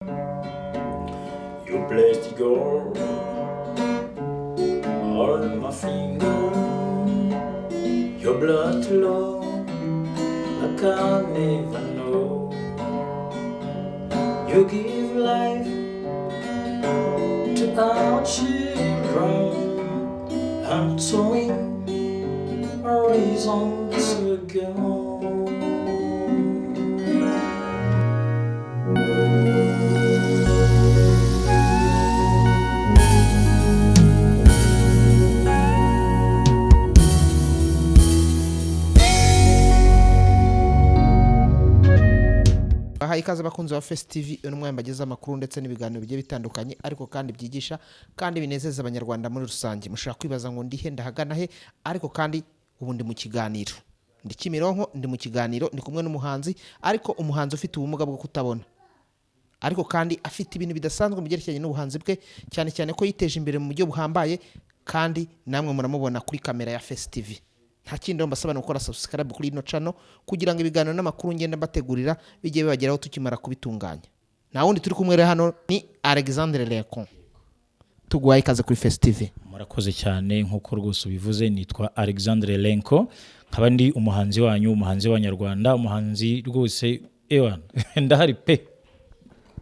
You place the gold on my finger. Your blood love I can never know. You give life to our children and to win a reason to go. Bahaye ikaze abakunzi ba Face TV, uyu ni umwanya mbagezaho amakuru ndetse n'ibiganiro bigiye bitandukanye, ariko kandi byigisha kandi binezeza Abanyarwanda muri rusange. Mushobora kwibaza ngo ndihe, ndahagana he? Ariko kandi ubu ndi mu kiganiro, ndi Kimironko, ndi mu kiganiro, ndi kumwe n'umuhanzi, ariko umuhanzi ufite ubumuga bwo kutabona, ariko kandi afite ibintu bidasanzwe mu byerekeranye n'ubuhanzi bwe, cyane cyane ko yiteje imbere mu buryo buhambaye, kandi namwe muramubona kuri kamera ya Face TV. Nta kindi mbasaba ni gukora subscribe kuri ino channel kugira ngo ibiganiro n'amakuru ngenda mbategurira bijye bibageraho tukimara kubitunganya. Nta wundi turi kumwe rero hano, ni Alexandre Lenko. Tuguhaye ikaze kuri Face TV. Murakoze cyane. Nk'uko rwose ubivuze, nitwa Alexandre Lenko, nkaba ndi umuhanzi wanyu, umuhanzi w'Abanyarwanda, umuhanzi rwose, ewana, ndahari pe.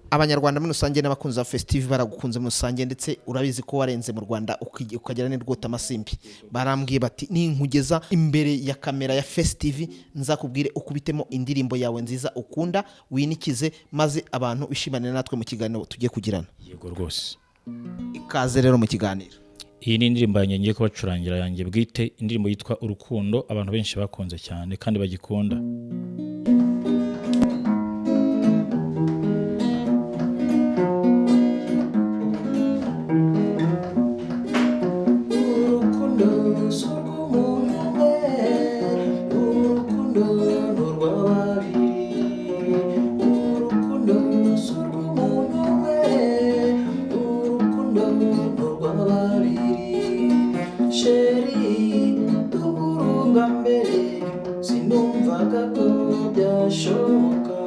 Abanyarwanda muri rusange n'abakunzi ba Face TV baragukunze muri rusange, ndetse urabizi ko warenze mu Rwanda ukagera n'irwota amasimbi. Barambwiye bati ninkugeza imbere ya kamera ya Face TV nzakubwire ukubitemo indirimbo yawe nziza ukunda, winikize, maze abantu bishimane natwe mu kiganiro tugiye kugirana. Yego rwose. Ikaze rero mu kiganiro. Iyi ni indirimbo yanjye ngiye kubacurangira yanjye bwite, indirimbo yitwa Urukundo, abantu benshi bakunze cyane kandi bagikunda. Urukundo si urw'umuntu umwe, urukundo ni urwa babiri. Urukundo si urw'umuntu umwe, urukundo ni urwa babiri. Chérie, duhura mbere sinumvaga ko byashoboka,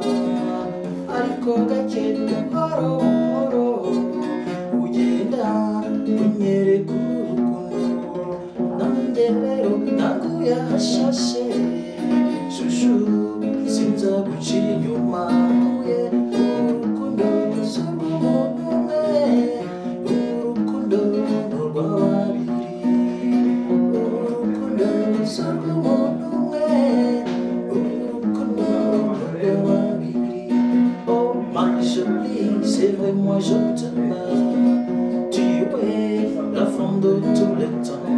ariko gake, buhoro buhoro, ugenda unyereka urukundo, nanjye rero naguye ahashashe. Chouchou, sinzaguca inyuma. Ye, urukundo si urw'umuntu umwe, urukundo ni urwa babiri. Urukundo si urw'umuntu umwe, urukundo ni urwa babiri. Oh ma jolie, c'est vrai, moi je t'aime. Tu es la femme de tous les temps.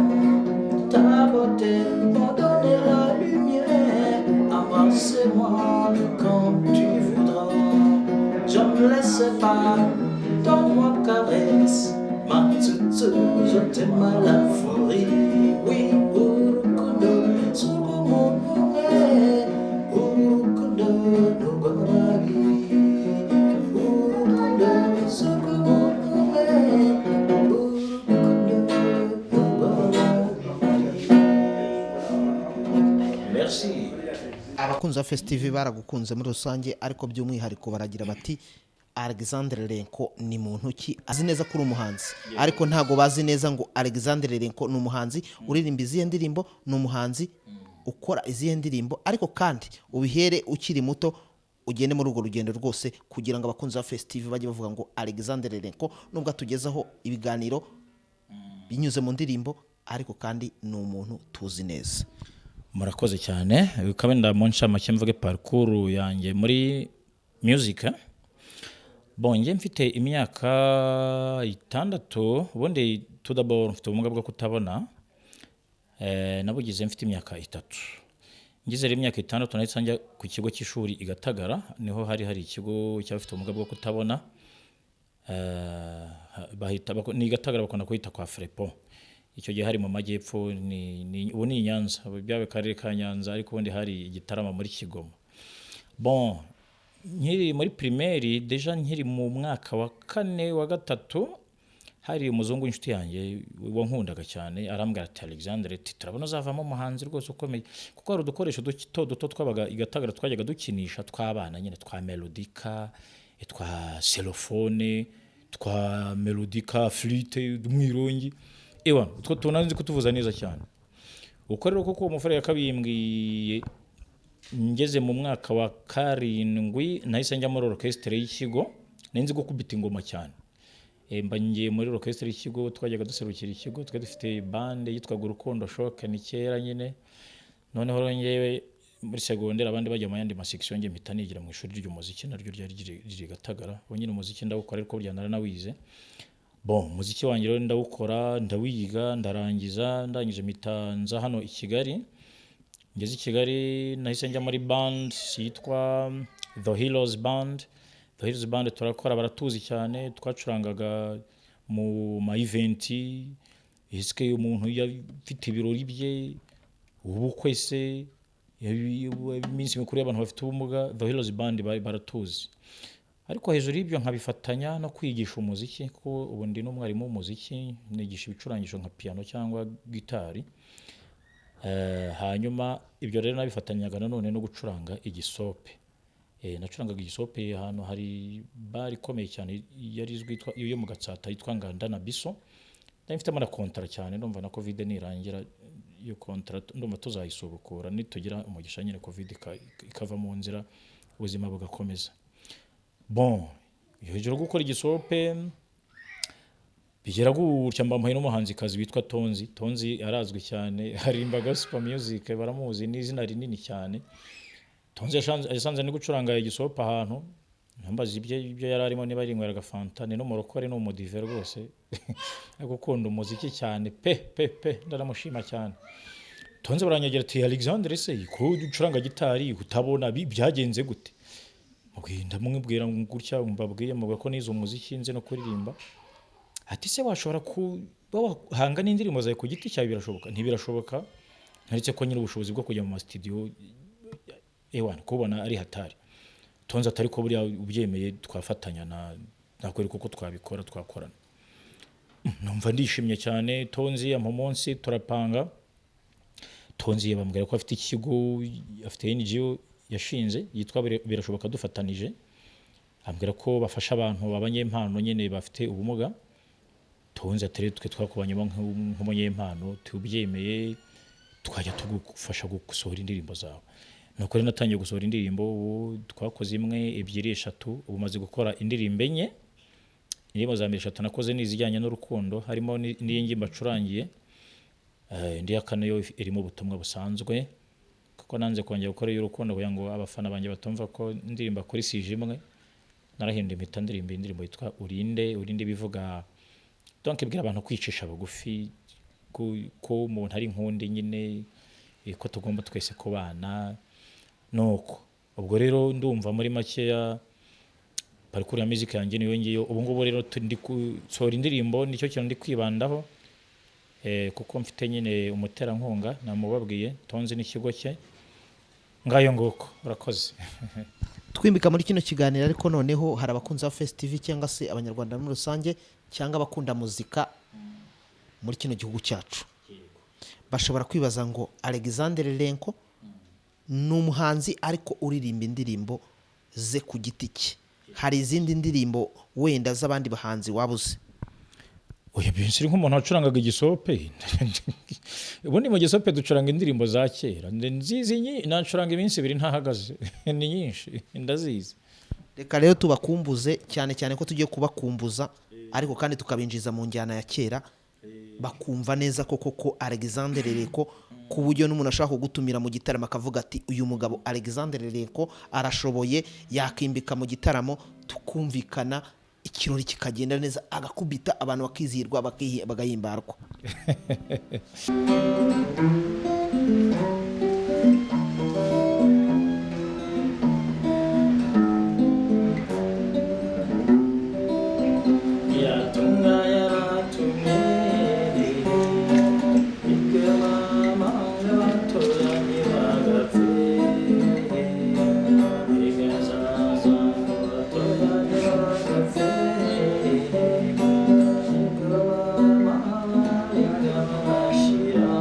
Ta beauté m'a donné la lumière. Embrasse-moi quand tu voudras. Je ne me laisse pas, donne-moi caresse. Ma toutou, je t'aime à la folie. Oui, urukundo si urw'umuntu umwe, urukundo ni urwa babiri. Urukundo si urw'umuntu umwe, urukundo ni urwa babiri. Merci. Abakunzi ba Face TV baragukunze muri rusange, ariko by'umwihariko baragira bati: "Alexandre Lenko ni muntu ki?" Azi neza ko uri umuhanzi, ariko ntago bazi neza ngo Alexandre Lenko ni umuhanzi uririmba izihe ndirimbo, ni umuhanzi ukora izihe ndirimbo. Ariko kandi ubihere ukiri muto, ugende muri urwo rugendo rwose, kugira ngo abakunzi ba Face TV bajye bavuga ngo Alexandre Lenko, nubwo atugezaho ibiganiro binyuze mu ndirimbo, ariko kandi ni umuntu tuzi neza. Murakoze cyane. Bikaba wenda mu ncamake mvuge parcours yanjye muri music. Bon, njye mfite imyaka 6. Ubundi tout d'abord mfite ubumuga bwo kutabona, nabugize mfite imyaka 3. Ngize rero imyaka 6 nahise njya ku kigo cy'ishuri i Gatagara, niho hari hari ikigo cy'abafite ubumuga bwo kutabona. Bahita ni i Gatagara, bakunda kuhita kwa Frepo. Icyo gihe hari mu majyepfo, ubu ni i Nyanza, ubu byabaye akarere ka Nyanza, ariko ubundi hari i Gitarama muri Kigoma. Bon, nkiri muri primaire, déjà nkiri mu mwaka wa kane, wa gatatu, hari umuzungu w'inshuti yanjye wankundaga cyane, arambwira ati: "Alexandre," ati, "turabona uzavamo umuhanzi rwose ukomeye," kuko hari udukoresho duto duto twabaga i Gatagara twajyaga dukinisha tw'abana nyine, twa melodica. Twa xylophone, twa melodica, flûte, umwirongi, ewa utwo tuntu nzi kutuvuza neza cyane. Uko rero koko uwo mufurere yakabimbwiye, ngeze mu mwaka wa 7 nahise njya muri orchestre y'ikigo. Nari nzi gukubita ingoma cyane. Mba ngiye muri orchestre y'ikigo, twajyaga duserukira ikigo, twari dufite bande yitwaga Urukundo Shock, ni kera nyine. Noneho rero ngewe muri segonderi abandi bajya mu yandi masection, njye mpita nigira mu ishuri ry'umuziki naryo ryari riri Gatagara. Ubu nyine umuziki ndawukora, ariko burya naranawize. Bon, umuziki wanjye rero ndawukora, ndawiga, ndarangiza. Ndangije mpita nza hano i Kigali. Ngeze i Kigali nahise njya muri band yitwa The Heroes Band. The Heroes Band turakora, baratuzi cyane, twacurangaga mu ma event, ese umuntu afite ibirori bye, ubukwe se, iminsi mikuru y'abantu bafite ubumuga, The Heroes Band bari baratuzi. Ariko hejuru y'ibyo nkabifatanya no kwigisha umuziki, kuko ubu ndi n'umwarimu w'umuziki, nigisha ibicurangisho nka piano cyangwa gitari. Hanyuma ibyo rero nabifatanyaga nanone no gucuranga igisope. Nacurangaga igisope ahantu hari bar ikomeye cyane yari izwi yitwa iyo mu Gatsata yitwa Nganda na Biso. Nari mfitemo na contrat cyane, ndumva na Covid nirangira iyo contrat ndumva tuzayisubukura, nitugira umugisha nyine Covid ikava mu nzira, ubuzima bugakomeza. Bon, hejuru yo gukora igisope bigera gutya mba mpuye n'umuhanzikazi witwa Tonzi. Tonzi arazwi cyane, aririmba gospel music, baramuzi, ni izina rinini cyane. Tonzi yasanze ndi gucuranga igisope ahantu, ntambaza ibyo yari arimo, niba arinywera agafanta. Ni n'umurokore, ni umudive rwose, ariko ukunda umuziki cyane pe pe pe, ndanamushima cyane. Tonzi baranyegera ati: "Alexandre se, ko ucuranga gitari utabona, byagenze gute?" Ndamubwira gutya mbabwiye, mubwira ko nize umuziki nzi no kuririmba. Ati: "Se washobora kuba wahanga n'indirimbo zawe ku giti cyawe, birashoboka?" Ntibirashoboka, ntaretse ko nyine ubushobozi bwo kujya mu masitudiyo ewana kubona ari hatari. Tonzi atari ko buriya ubyemeye twafatanya, na nakwereka uko twabikora, twakorana. Numva ndishimye cyane. Tonzi ampa umunsi turapanga. Tonzi bambwira ko afite ikigo, afite NGO yashinze yitwa Birashoboka Dufatanije. Ambwira ko bafasha abantu b'abanyempano nyine bafite ubumuga. Tonzi ati: "Rero twe twakubanyemo nk'umunyempano, tubyemeye twajya tugufasha gusohora indirimbo zawe." Nuko rero natangiye gusohora indirimbo. Ubu twakoze imwe, ebyiri, eshatu, ubu maze gukora indirimbo enye. Indirimbo za mbere eshatu nakoze ni izijyanye n'urukundo, harimo n'iyi ngiyi mbacurangiye. Indi ya kane yo irimo ubutumwa busanzwe, kuko nanze kongera gukora iy'urukundo kugira ngo abafana banjye batumva ko ndirimba kuri sujet imwe. Narahinduye, mpita ndirimba indirimbo yitwa Urinde. Urinde bivuga, donc ibwira abantu kwicisha bugufi, ko umuntu ari nkundi nyine, ko tugomba twese kubana. Nuko ubwo rero ndumva muri makeya parcours ya music yanjye niyo ngiyo. Ubu ngubu rero ndi gusohora indirimbo, nicyo kintu ndi kwibandaho, kuko mfite nyine umuterankunga namubabwiye, Tonzi n'ikigo cye. Ngayo nguko, urakoze. Twimbika muri kino kiganiro, ariko noneho hari abakunzi ba Face TV cyangwa se Abanyarwanda muri rusange cyangwa abakunda muzika muri kino gihugu cyacu bashobora kwibaza ngo Alexandre Renko ni umuhanzi ariko uririmba indirimbo ze ku giti cye, hari izindi ndirimbo wenda z'abandi bahanzi wabuze? Oya, benshi nk'umuntu wacurangaga igisope. Ubundi mu gisope ducuranga indirimbo za kera nzizi, nacuranga iminsi 2 ntahagaze, ni nyinshi ndazizi. Reka rero tubakumbuze cyane cyane ko tugiye kubakumbuza, ariko kandi tukabinjiza mu njyana ya kera, bakumva neza ko koko Alexandre Renko, ku buryo n'umuntu ashaka kugutumira mu gitaramo akavuga ati: "Uyu mugabo Alexandre Renko arashoboye, yakimbika mu gitaramo tukumvikana, ikirori kikagenda neza, agakubita abantu bakizihirwa, bagahimbarwa." Yatumwa yaratumye ikamamanga batoranye bagapfe, igazaza batoranye bagapfe, ikamamanga bashira.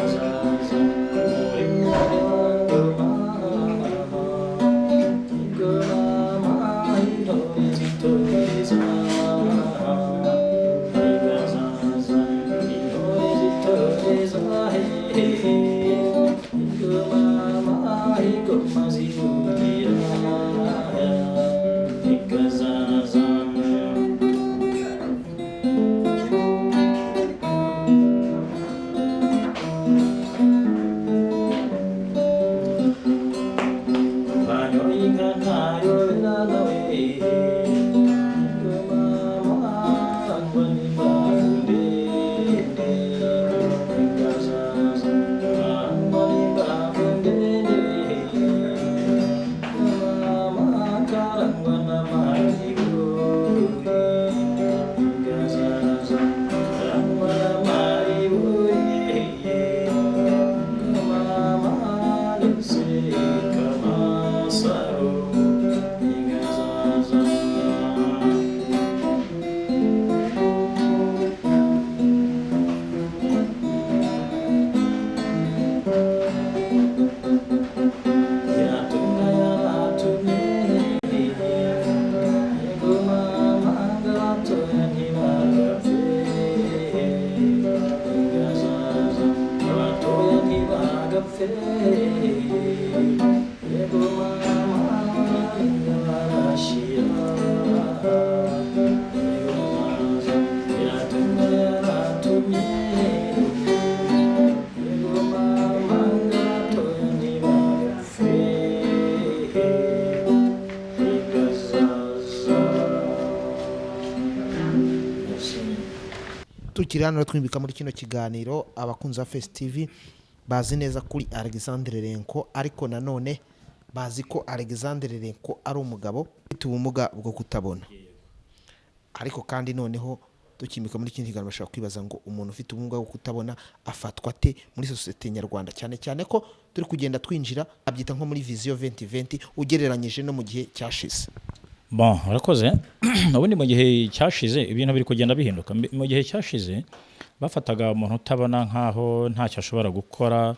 Igazaza muri mama, ingoma intore zitoreza, igazaza intore zitoreza hehe, ingoma ingoma zivugira igazaza. Banyoye inka ntayobera nawe, ingoma ngwa n'imbavu ndende, igazaza ngwa n'imbavu ndende, mama karangwa n'amaribori, igazaza karangwa n'amaribori. Tukiri hano twimbika muri kino kiganiro, abakunzi ba Face TV bazi neza kuri Alexandre Renko, ariko nanone bazi ko Alexandre Renko ari umugabo ufite ubumuga bwo kutabona. Ariko kandi noneho tukimika muri kino kiganiro, bashobora kwibaza ngo umuntu ufite ubumuga bwo kutabona afatwa ate muri sosiyete nyarwanda, cyane cyane ko turi kugenda twinjira abyita nko muri Vision 2020 ugereranyije no mu gihe cyashize. Bon, urakoze. Ubundi mu gihe cyashize ibintu biri kugenda bihinduka. Mu gihe cyashize bafataga umuntu utabona nkaho ntacyo ashobora gukora.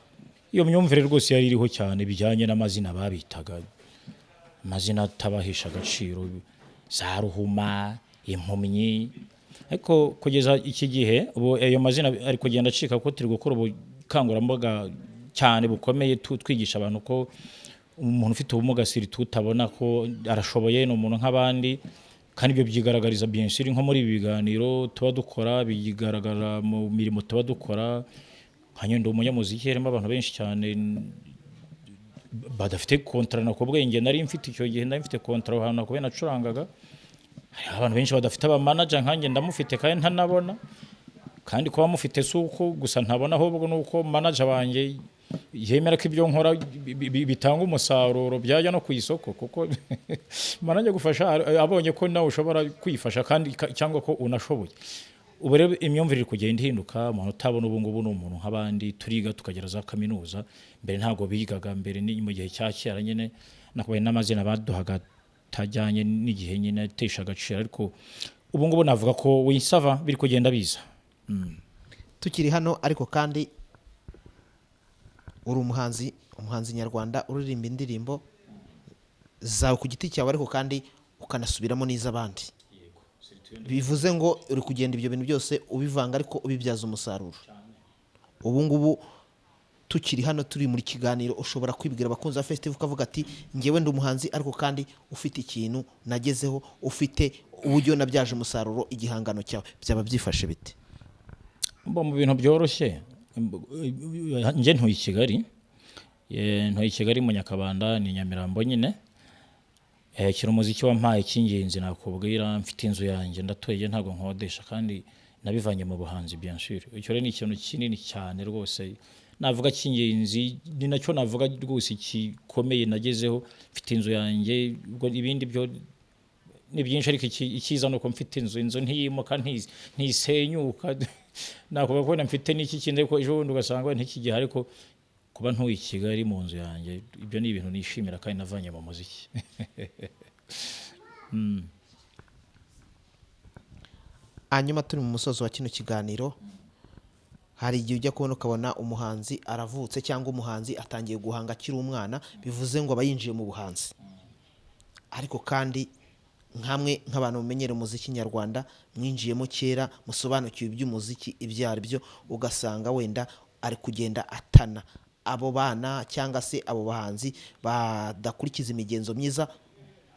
Iyo myumvire rwose yari iriho cyane, bijyanye n'amazina babitaga, amazina atabahesha agaciro, za ruhuma, impumyi. Ariko kugeza iki gihe ubu ayo mazina ari kugenda acika, kuko turi gukora ubukangurambaga cyane bukomeye, twigisha abantu ko umuntu ufite ubumuga siri tutabona ko arashoboye, ni umuntu nk'abandi. Kandi ibyo byigaragariza bien sûr nko muri ibi biganiro tuba dukora, bigaragara mu mirimo tuba dukora. Nka ndi umunyamuziki, harimo abantu benshi cyane badafite contrat na kubwenge nari mfite icyo gihe, nari mfite contrat ahantu nakubwiye nacurangaga. Hariho abantu benshi badafite abamanager nkanjye ndamufite kandi ntanabona. Kandi kuba mufite si uko gusa ntabona, ahubwo ni uko manager wanjye yemera ko ibyo nkora bitanga umusaruro, byajya no ku isoko, kuko manager gufasha abonye ko nawe ushobora kwifasha kandi cyangwa ko unashoboye. Ubu rero imyumvire iri kugenda ihinduka. Umuntu utabona ubu ngubu ni umuntu nk'abandi. Turiga tukagera za kaminuza, mbere ntabwo bigaga. Mbere ni mu gihe cya kera nyine nakubaye n'amazina baduhaga atajyanye n'igihe nyine, atesha agaciro. Ariko ubu ngubu navuga ko wisava biri kugenda biza. Tukiri hano ariko kandi, uri umuhanzi nyarwanda uririmba indirimbo zawe ku giti cyawe, ariko kandi ukanasubiramo n'iz'abandi, bivuze ngo uri kugenda ibyo bintu byose ubivanga ariko ubibyaza umusaruro. Ubu ngubu tukiri hano turi muri kiganiro, ushobora kwibwira abakunzi ba festival ukavuga ati: "Ngewe ndi umuhanzi ariko kandi ufite ikintu nagezeho, ufite uburyo nabyaje umusaruro igihangano cyawe." Byaba byifashe bite? Bo, mu bintu byoroshye, njye ntuye i Kigali. Ntuye i Kigali mu Nyakabanda, ni Nyamirambo nyine. Kira umuziki wampaye icy'ingenzi nakubwira, mfite inzu yanjye, ndatuye, ntabwo nkodesha, kandi nabivanye mu buhanzi bien sûr. Icyo rero ni ikintu kinini cyane rwose navuga cy'ingenzi, ni nacyo navuga rwose gikomeye nagezeho. Mfite inzu yanjye, ubwo ibindi byo ni byinshi, ariko icyiza ni uko mfite inzu. Inzu ntiyimuka, ntisenyuka. Nakuvuga ko wenda mfite n'iki kindi, ariko ejo bundi ugasanga wenda ntikigihari. Ariko kuba ntuye i Kigali mu nzu yanjye, ibyo ni ibintu nishimira kandi navanye mu muziki. Hanyuma turi mu musozo wa kino kiganiro, Hari igihe ujya kubona ukabona umuhanzi aravutse cyangwa umuhanzi atangiye guhanga akiri umwana, bivuze ngo aba yinjiye mu buhanzi. Ariko kandi nkamwe nk'abantu mumenyera umuziki nyarwanda, mwinjiyemo kera, musobanukiwe iby'umuziki ibyo ari byo, ugasanga wenda ari kugenda atana abo bana cyangwa se abo bahanzi badakurikiza imigenzo myiza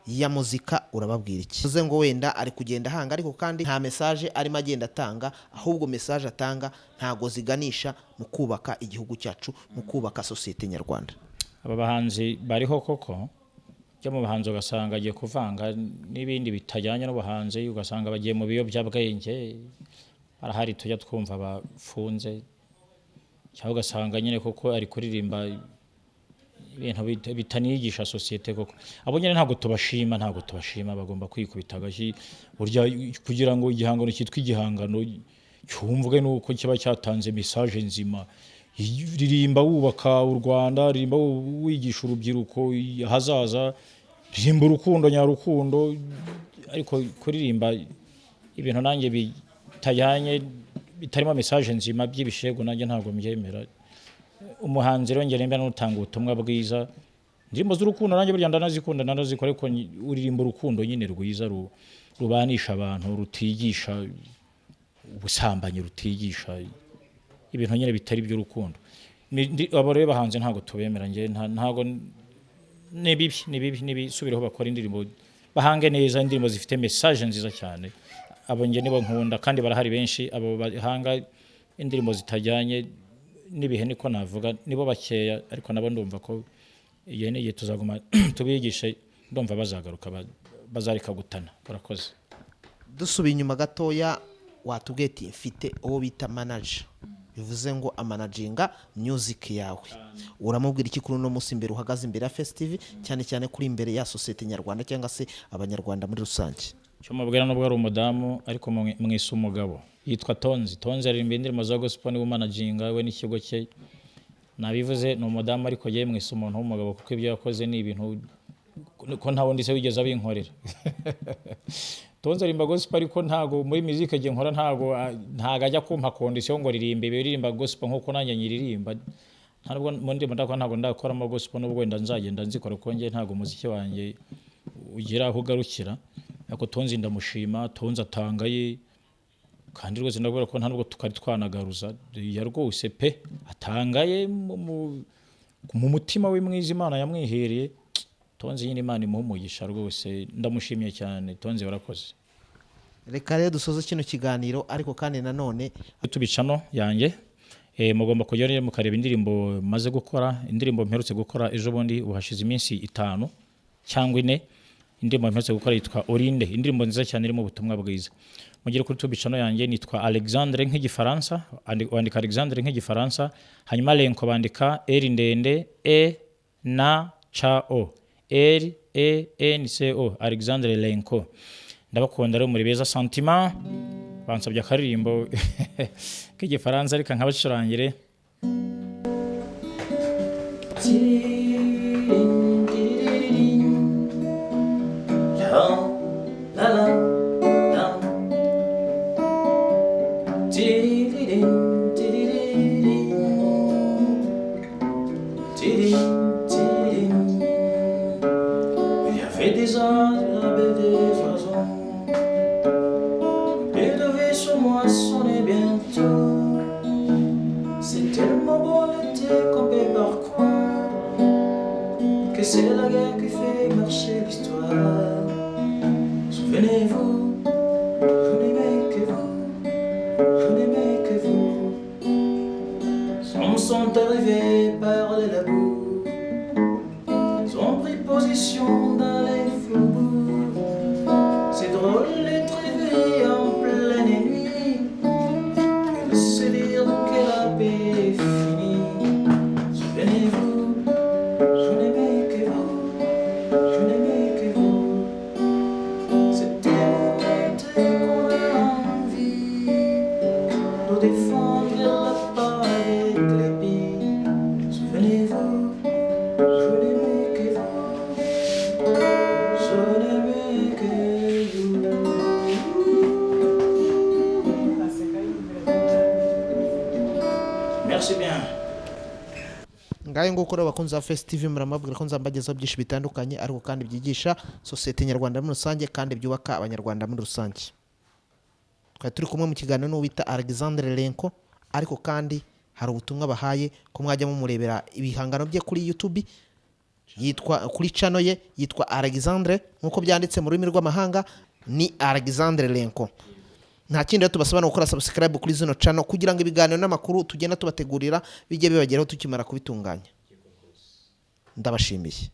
ya muzika, urababwira iki? Bivuze ngo wenda ari kugenda ahanga, ariko kandi nta message arimo agenda atanga, ahubwo message atanga ntago ziganisha mu kubaka igihugu cyacu, mu kubaka sosiyete nyarwanda. Aba bahanzi bariho koko, byo mu bahanzi ugasanga agiye kuvanga n'ibindi bitajyanye n'ubuhanzi, ugasanga bagiye mu biyobyabwenge, barahari tujya twumva bafunze, cyangwa ugasanga nyine koko ari kuririmba ibintu bitanigisha sosiyete koko. Abo nyine ntabwo tubashima, ntabwo tubashima, bagomba kwikubita agashyi. Burya kugira ngo igihangano cyitwe igihangano cyumvwe nuko kiba cyatanze message nzima. Ririmba wubaka u Rwanda, ririmba wigisha urubyiruko ahazaza, ririmba urukundo nyarukundo. Ariko kuririmba ibintu nanjye bitajyanye, bitarimo message nzima, by'ibishego, nanjye ntabwo mbyemera. Umuhanzi rero njye nemera n'utanga ubutumwa bwiza. Indirimbo z'urukundo nanjye burya ndanazikunda, ndanazikora, ariko uririmba urukundo nyine rwiza rubanisha abantu, rutigisha ubusambanyi, rutigisha ibintu nyine bitari iby'urukundo. Abo rero bahanze ntabwo tubemera. Njye ntabwo, ni bibi, ni bibi, nibisubireho, bakora indirimbo, bahange neza indirimbo zifite message nziza cyane. Abo njye nibo nkunda kandi barahari benshi. Abo bahanga indirimbo zitajyanye n'ibihe, niko navuga, nibo bakeya, ariko nabo ndumva ko igihe n'igihe tuzaguma tubigishe, ndumva bazagaruka, bazareka gutana. Barakoze. Dusubiye inyuma gatoya, watubwiye ati mfite uwo bita manager, bivuze ngo amanaginga music yawe. Uramubwira iki kuri uno munsi imbere uhagaze imbere ya Face TV, cyane cyane kuri imbere ya sosiyete nyarwanda cyangwa se abanyarwanda muri rusange? Icyo mubwira, nubwo ari umudamu ariko mwise umugabo, yitwa Tonzi. Tonzi aririmba indirimbo za gospel, niwe umanaginga, we n'ikigo cye. Nabivuze, ni umudamu ariko yewe mwise umuntu w'umugabo, kuko ibyo yakoze ni ibintu ko nta wundi se wigeze abinkorera. Tonzi aririmba gospel, ariko ntago muri music igihe nkora ntago ajya kumpa condition ngo ririmba ibi, ririmba gospel nkuko nanjye nyiririmba. Ntabwo mu ndirimbo ndakora, ntabwo ndakoramo gospel, nubwo wenda nzagenda nzikora, kuko njye ntabwo umuziki wanjye ugira aho ugarukira. Ariko Tonzi ndamushima, Tonzi atangaye kandi rwose ndabona ko nta nubwo tukari twanagaruza ya rwose pe, atangaye mu mutima we mwiza Imana yamwihereye. Tonzi nyine Imana imuha umugisha rwose, ndamushimiye cyane. Tonzi warakoze. Reka rero dusoze kino kiganiro, ariko kandi nanone YouTube channel yanjye, mugomba kujya rero mukareba indirimbo maze gukora, indirimbo mperutse gukora ejo bundi, ubu hashize iminsi 5 cyangwa 4. Indirimbo mperutse gukora yitwa Orinde, indirimbo nziza cyane irimo ubutumwa bwiza. Mugere kuri YouTube channel yanjye, nitwa Alexandre nk'igifaransa, wandika Alexandre nk'igifaransa, hanyuma Lenco bandika R ndende E N C O, R E N C O, Alexandre Lenco. Ndabakunda rero, muri beza. Sentiment bansabye akaririmbo k'igifaransa, reka nkabacurangire. La la la la. Ti-di-din, ti-di-di-din. Ti-din, ti-din. Il y avait des anges, il y avait des oiseaux. Il devait sur moi sonner bientôt. C'est tellement beau l'été qu'on peut pas croire que c'est la guerre qui fait marcher l'histoire. Souvenez-vous, je n'aimais que vous, je n'aimais que vous. Ils sont arrivés par les labours, ils ont pris position dans les faubourgs. C'est drôle d'être réveillé en pleine nuit et de se dire que la paix est finie. Souvenez-vous, je n'aimais que vous, je n'aimais que vous. C'était mon été qu'on a envie de défendre la part avec l'épée. Souvenez-vous, je n'aimais que vous. Merci bien. Ngayo nguko rero, bakunzi ba Face TV, muramabwira ko nzambagezaho byinshi bitandukanye, ariko kandi byigisha sosiyete nyarwanda muri rusange, kandi byubaka Abanyarwanda muri rusange. Twari turi kumwe mu kiganiro n'uwita Alexandre Renko, ariko kandi hari ubutumwa bahaye ko mwajya mumurebera ibihangano bye kuri YouTube, yitwa, kuri channel ye yitwa Alexandre, nk'uko byanditse mu rurimi rw'amahanga ni Alexandre Renko. Nta kindi rero tubasaba no gukora subscribe kuri zino channel, kugira ngo ibiganiro n'amakuru tugenda tubategurira bijye bibageraho tukimara kubitunganya. Ndabashimiye.